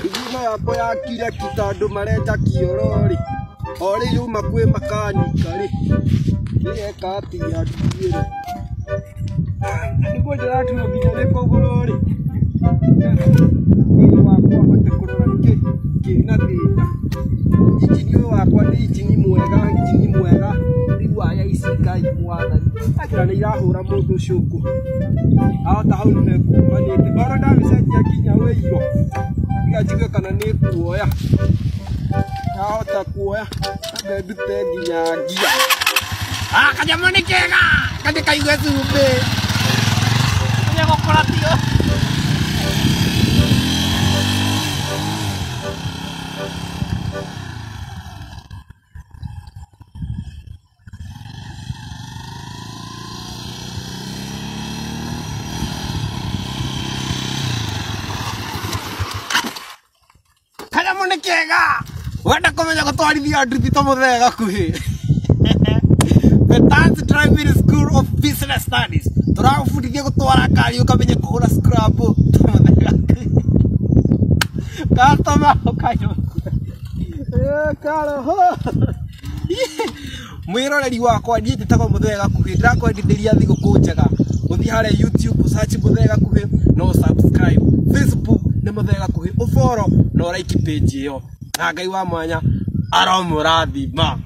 Ithima yakwa yakire ki tondũ marenja kĩoro rĩ, o rĩ yuma kwĩ makanika rĩ, ĩreka atĩa ndiũĩ rĩ, nĩguo ndĩraturwo nginya nĩ kũgũrũ rĩ, ũyũ wakwa hote kũrora nĩkĩ kĩna thĩna. Injini ũyũ wakwa nĩ injini mwega, injini mwega, rĩu waya ici Ngai mwathani, anjĩra nĩ irahũra mũndũ cũkũ, ahota hau nĩho ĩkumanĩte, ona ndamĩcenjia nginya ũiro, tiga njigue kana nĩ ĩkuoya, yahota kuoya, ambe ndute nginya ngia. Ah, kanyamũ nĩ kega, kandi kaigue cumbĩ. Ũrĩa gũkũra tio. Kanyamũ nĩ kega. Wenda kũmenya gũtwarithia nduthi ta mũthee gakuhĩ. Petans Driving School of Business Studies. Tũragũbundithia gũtwara ngari ũkamenya kũhũra scrabble ta mũthee gakuhĩ. Customer ũkanyua. Karoho. Mwĩroreri wakwa niĩ njĩtagwo mũthee gakuhĩ, ndĩrakwendithĩria thigũkũ njega. Ũthiĩ harĩa YouTube search mũthee gakuhĩ na ũ subscribe. Facebook nĩ mũthee gakuhĩ, ũ follow na ũ like page ĩyo. Na Ngai wa mwanya aromũrathima.